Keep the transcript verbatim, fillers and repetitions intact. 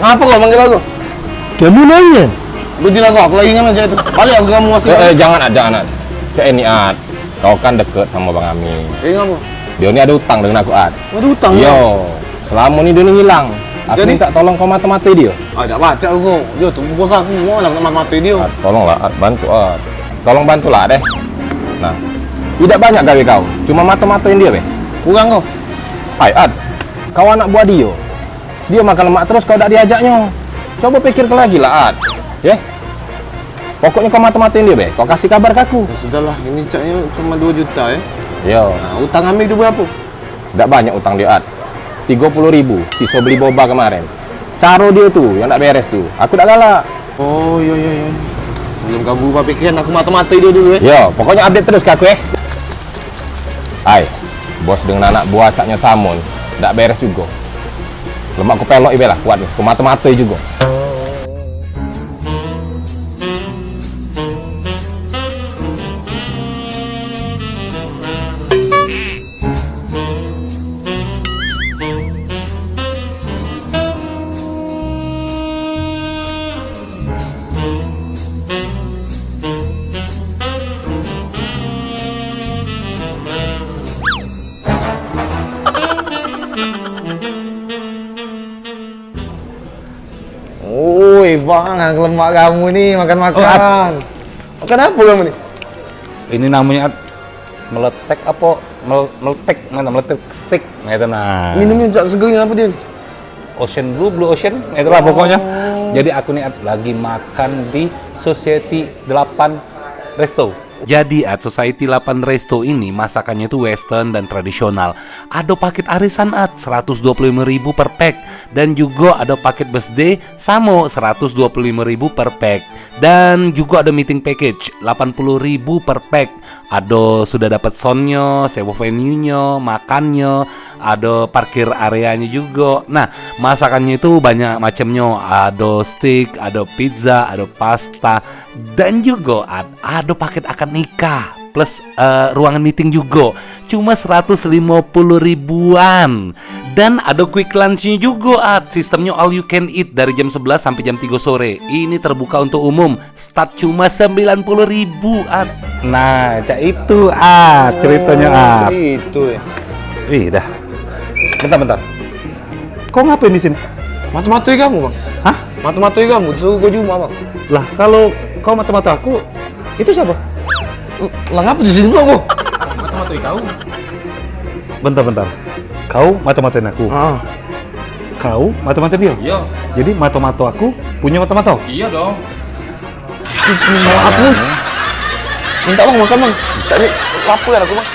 Ngapo kau manggil aku? Kamu nanya. Berhenti lah kau, aku lagi ngamen cak itu. Balik aku ke kamu masih. Eh, eh, jangan, At, jangan, At. Cak ini, At. Kau kan deket sama Bang Amin. Eh, ngapo? Dio ni ado utang dengan aku, At. Ado utang? Iyo. Selamo ni dio ni ngilang. Aku minta tolong kau mato-matoi dio. Ah, dak pacak aku. Dio tu bos aku, mau nak mato-matoi dio. At, tolonglah, At, bantu, At. Tolong bantulah, deh. Nah, idak banyak gawe kau, cuma mato-matoin dio be. Kurang kau. Hai, At, kau anak buah dio. Dio makan lemak terus, kau dak diajaknyo. Coba pikir ke lagi lah, At. Ye? Pokoknyo kau mato-matoin dio be, kau kasih kabar ke aku. Ya sudahlah, ini caknyo cuma dua juta, ya. Yo. Nah, utang kami itu berapo? Dak banyak utang dio, At. Tigo puluh ribu, siso beli boba kemaren. Caro dio tu yang dak beres tu. Aku dak galak. Oh, iyo, iyo, iyo. Sebelum kau berubah pikiran, aku mato-matoi dio dulu, eh. Yo, pokoknyo update terus ke aku, eh. Ai, bos dengan anak buah caknyo samo ni. Dak beres jugo. Lemak ku pelok ibe lah, kuat ni. Ku mato-matoi jugo. Oi, Bang, lemak kamu ni makan-makan. Makan apo kamu ni? Ini namonyo, At, meletek apo? Mel-, meletek, mana meletek stick, nah, itu nah. Minumnyo cak seger ni, apo dio ni? Ocean Blue, Blue Ocean, nah, itulah pokoknyo. Jadi aku ni, At, lagi makan di Society delapan Resto. Jadi, At, Society delapan Resto ini masakannyo itu western dan tradisional. Ado paket arisan, At, seratus dua puluh lima ribu per pack, dan jugo ado paket birthday samo seratus dua puluh lima ribu per pack, dan jugo ado meeting package delapan puluh ribu per pack. Ado sudah dapat soundnyo, sewa venue-nyo, makannyo, ado parkir areanyo jugo. Nah, masakannyo itu banyak macamnyo, ado steak, ado pizza, ado pasta, dan jugo ad-, ado paket akad nikah plus, eh, ruangan meeting jugo. Cuma seratus limo puluh ribuan. Dan ado quick lunch-nyo jugo, At. Sistemnyo all you can eat dari jam sebelas sampe jam tigo sore. Ini terbuka untuk umum. Start cuma sembilan puluh ribu, At. Nah, cak itu, At, ceritonyo, At. Cak itu, ya. Ih, dah. Bentar, bentar. Kau ngapain di sini? Mato-matoi kamu, Bang. Hah? Mato-matoi kamu, disuruh ke rumah, Bang. Lah, kalau kau mato-mato aku, itu siapa? Lah, ngapa di sini, Bang? Mato-matoi kau. Bentar, bentar. Kau mato-matoin aku? Ah. Kau mato-matoin dia? Iya. Jadi, mato-mato aku punyo mato-mato? Iya dong. Maaf, Bang. Minta, Bang, makan, Bang. Cak ni lapar aku, Bang.